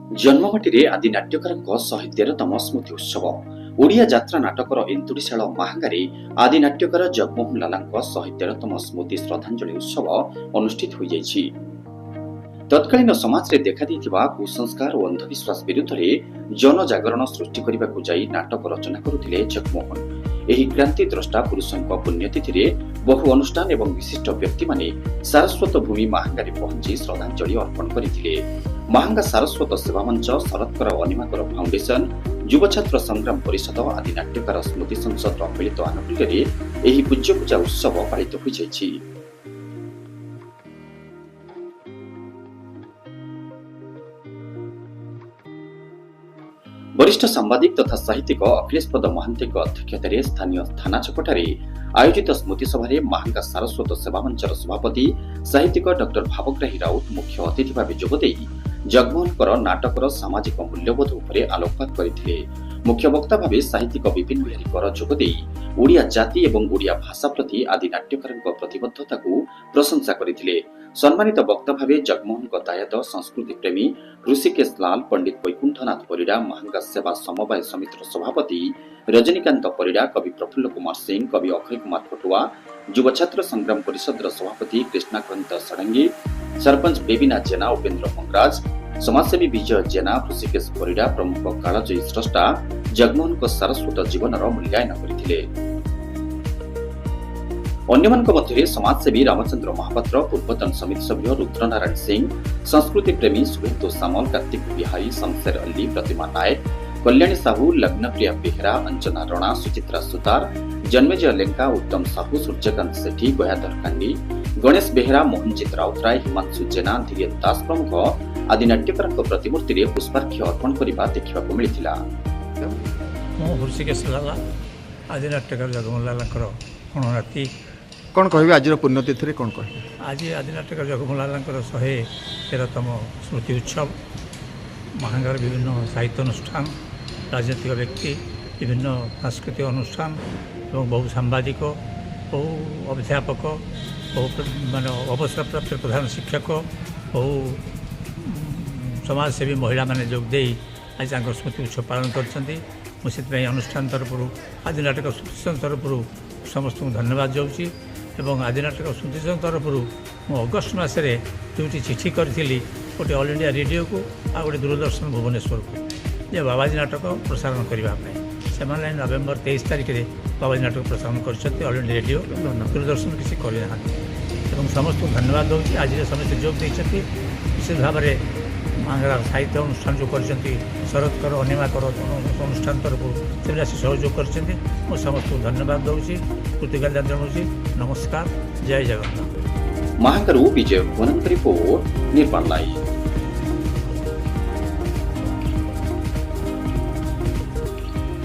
ଜନ୍ମମାଟିରେ ଆଦି ନାଟ୍ୟକାରଙ୍କ 113ତମ ସ୍ମୃତି ଉତ୍ସବ। ଓଡ଼ିଆ ଯାତ୍ରା ନାଟକର ଏନ୍ତୁଡ଼ିଶାଳ ମାହାଙ୍ଗାରେ ଆଦି ନାଟ୍ୟକାର ଜଗମୋହନ ଲାଲାଙ୍କ 113ତମ ସ୍ମୃତି ଶ୍ରଦ୍ଧାଞ୍ଜଳି ଉତ୍ସବ ଅନୁଷ୍ଠିତ ହୋଇଯାଇଛି। ତତ୍କାଳୀନ ସମାଜରେ ଦେଖାଦେଇଥିବା କୁସଂସ୍କାର ଓ ଅନ୍ଧବିଶ୍ୱାସ ବିରୁଦ୍ଧରେ ଜନଜାଗରଣ ସୃଷ୍ଟି କରିବାକୁ ଯାଇ ନାଟକ ରଚନା କରୁଥିଲେ ଜଗମୋହନ। ଏହି କ୍ରାନ୍ତି ଦ୍ରଷ୍ଟା ପୁରୁଷଙ୍କ ପୁଣ୍ୟତିଥିରେ ବହୁ ଅନୁଷ୍ଠାନ ଏବଂ ବିଶିଷ୍ଟ ବ୍ୟକ୍ତିମାନେ ସାରସ୍ୱତ ଭୂମି ମାହାଙ୍ଗାରେ ପହଞ୍ଚି ଶ୍ରଦ୍ଧାଞ୍ଜଳି ଅର୍ପଣ କରିଥିଲେ। ମାହାଙ୍ଗା ସାରସ୍ୱତ ସେବା ମଞ୍ଚ, ଶରତ୍କର ଅନିମାକର ଫାଉଣ୍ଡେସନ, ଯୁବଛାତ୍ର ସଂଗ୍ରାମ ପରିଷଦ, ଆଦି ନାଟ୍ୟକାର ସ୍ମୃତି ସଂସଦର ମିଳିତ ଆନୁକୂଲ୍ୟରେ ଏହି ପୂଜ୍ୟପୂଜା ଉତ୍ସବ ପାଳିତ ହୋଇଯାଇଛି। ବରିଷ୍ଠ ସାମ୍ବାଦିକ ତଥା ସାହିତ୍ୟିକ ଅଖିଳେଶ ପଦ ମହାନ୍ତିଙ୍କ ଅଧ୍ୟକ୍ଷତାରେ ସ୍ଥାନୀୟ ଥାନା ଛକଠାରେ ଆୟୋଜିତ ସ୍ମୃତି ସଭାରେ ମାହାଙ୍ଗା ସାରସ୍ୱତ ସେବା ମଞ୍ଚର ସଭାପତି ସାହିତ୍ୟିକ ଡକ୍ଟର ଭାବଗ୍ରାହୀ ରାଉତ ମୁଖ୍ୟ ଅତିଥି ଭାବେ ଯୋଗଦେଇ ଜଗମୋହନଙ୍କର ନାଟକର ସାମାଜିକ ମୂଲ୍ୟବୋଧ ଉପରେ ଆଲୋକପାତ କରିଥିଲେ। ମୁଖ୍ୟ ବକ୍ତା ଭାବେ ସାହିତ୍ୟିକ ବିପିନ ବିହାରୀ କର ଯୋଗଦେଇ ଓଡ଼ିଆ ଜାତି ଏବଂ ଓଡ଼ିଆ ଭାଷା ପ୍ରତି ଆଦି ନାଟ୍ୟକାରଙ୍କ ପ୍ରତିବଦ୍ଧତାକୁ ପ୍ରଶଂସା କରିଥିଲେ। ସମ୍ମାନିତ ବକ୍ତା ଭାବେ ଜଗମୋହନଙ୍କ ଦାୟାଦ ସଂସ୍କୃତି ପ୍ରେମୀ ହୃଷିକେଶ ଲାଲ, ପଣ୍ଡିତ ବୈକୁଣ୍ଠନାଥ ପରିଡ଼ା, ମାହାଙ୍ଗା ସେବା ସମବାୟ ସମିତିର ସଭାପତି ରଜନୀକାନ୍ତ ପରିଡ଼ା, କବି ପ୍ରଫୁଲ୍ଲ କୁମାର ସିଂ, କବି ଅକ୍ଷୟ କୁମାର ଖଟୁଆ, ଯୁବଛାତ୍ର ସଂଗ୍ରାମ ପରିଷଦର ସଭାପତି କୃଷ୍ଣାକାନ୍ତ ଷଡ଼ଙ୍ଗୀ, ସରପଞ୍ଚ ବେବିନା ଜେନା, ଉପେନ୍ଦ୍ର ମଙ୍ଗରାଜ, ସମାଜସେବୀ ବିଜୟ ଜେନା, ହୃଷିକେଶ ପରିଡ଼ା ପ୍ରମୁଖ କାଳଜୟୀ ସ୍ରଷ୍ଟା ଜଗମୋହନଙ୍କ ସାରସ୍ୱତ ଜୀବନର ମୂଲ୍ୟାୟନ କରିଥିଲେ। ଅନ୍ୟମାନଙ୍କ ମଧ୍ୟରେ ସମାଜସେବୀ ରାମଚନ୍ଦ୍ର ମହାପାତ୍ର, ପୂର୍ବତନ ସମିତି ସଭ୍ୟ ରୁଦ୍ରନାରାୟଣ ସିଂ, ସଂସ୍କୃତି ପ୍ରେମୀ ଶୁଭେନ୍ଦୁ ସାମଲ, କାର୍ତ୍ତିକ ବିହାରୀ, ଶମଶେର ଅଲ୍ଲୀ, ପ୍ରତିମା ନାୟକ, କଲ୍ୟାଣୀ ସାହୁ, ଲଗ୍ନପ୍ରିୟା ବେହେରା, ଅଞ୍ଜନା ରଣା, ସୁଚିତ୍ରା ସୁତାର, ଜନ୍ମେଜୟ ଲେଙ୍କା, ଉତ୍ତମ ସାହୁ, ସୂର୍ଯ୍ୟକାନ୍ତ ସେଠୀ, ଗୟାଧର କାଣ୍ଡି, ଗଣେଶ ବେହେରା, ମୋହନଜିତ ରାଉତରାୟ, ହିମାଂଶୁ ଜେନା, ଧୀରେନ ଦାସ ପ୍ରମୁଖ ଆଦି ନାଟ୍ୟକାରଙ୍କ ପ୍ରତିମୂର୍ତ୍ତିରେ ପୁଷ୍ପାର୍ଘ୍ୟ ଅର୍ପଣ କରିବା ଦେଖିବାକୁ ମିଳିଥିଲା। ମୁଁ ହୃଷିକେଶ ଲାଲା, ଆଦି ନାଟ୍ୟକାର ଜଗମୋହନ ଲାଲାଙ୍କର ଅଣନାତି। କ'ଣ କହିବେ ଆଜିର ପୁଣ୍ୟତିଥିରେ, କ'ଣ କହିବେ? ଆଜି ଆଦି ନାଟ୍ୟକାର ଜଗମୋହନ ଲାଲାଙ୍କର 113ତମ ସ୍ମୃତି ଉତ୍ସବ। ମାହାଙ୍ଗାର ବିଭିନ୍ନ ସାହିତ୍ୟ ଅନୁଷ୍ଠାନ, ରାଜନୈତିକ ବ୍ୟକ୍ତି, ବିଭିନ୍ନ ସାଂସ୍କୃତିକ ଅନୁଷ୍ଠାନ ଏବଂ ବହୁ ସାମ୍ବାଦିକ, ବହୁ ଅଧ୍ୟାପକ, ବହୁ ମାନେ ଅବସରପ୍ରାପ୍ତ ପ୍ରଧାନ ଶିକ୍ଷକ, ବହୁ ସମାଜସେବୀ ମହିଳାମାନେ ଯୋଗ ଦେଇ ଆଜି ତାଙ୍କର ସ୍ମୃତି ଉତ୍ସବ ପାଳନ କରିଛନ୍ତି। ମୁଁ ସେଥିପାଇଁ ଅନୁଷ୍ଠାନ ତରଫରୁ, ଆଦି ନାଟକ ସ୍ମୃତି ତରଫରୁ ସମସ୍ତଙ୍କୁ ଧନ୍ୟବାଦ ଦେଉଛି ଏବଂ ଆଦି ନାଟକ ସ୍ମୃତି ତରଫରୁ ମୁଁ ଅଗଷ୍ଟ ମାସରେ ଦୁଇଟି ଚିଠି କରିଥିଲି, ଗୋଟେ ଅଲ୍ ଇଣ୍ଡିଆ ରେଡ଼ିଓକୁ ଆଉ ଗୋଟେ ଦୂରଦର୍ଶନ ଭୁବନେଶ୍ୱରକୁ, ଯେ ବାବାଜୀ ନାଟକ ପ୍ରସାରଣ କରିବା ପାଇଁ। ସେମାନେ ନଭେମ୍ବର 23 ତାରିଖରେ ବାବାଜୀ ନାଟକ ପ୍ରସାରଣ କରିଛନ୍ତି। ଅଲ୍ ଇଣ୍ଡିଆ ରେଡ଼ିଓ, ଦୂରଦର୍ଶନ କିଛି କରିନାହାନ୍ତି ଏବଂ ସମସ୍ତଙ୍କୁ ଧନ୍ୟବାଦ ଦେଉଛି। ଆଜିର ସମସ୍ତେ ଯୋଗ ଦେଇଛନ୍ତି। ବିଶେଷ ଭାବରେ ମାହାଙ୍ଗା ସାହିତ୍ୟ ଅନୁଷ୍ଠାନ ଯେଉଁ କରିଛନ୍ତି, ଶରତକର ଅନିମାକର ଅନୁଷ୍ଠାନ ତରଫରୁ ସେମାନେ ଆସି ସହଯୋଗ କରିଛନ୍ତି। ମୁଁ ସମସ୍ତଙ୍କୁ ଧନ୍ୟବାଦ ଦେଉଛି, କୃତଜ୍ଞତା ଜଣାଉଛି। ନମସ୍କାର, ଜୟ ଜଗନ୍ନାଥ। ମାହାଙ୍ଗାରୁ ବିଜୟ ଭୁବନଙ୍କ ରିପୋର୍ଟ, ନିର୍ବାଣ ଲାଇଭ୍।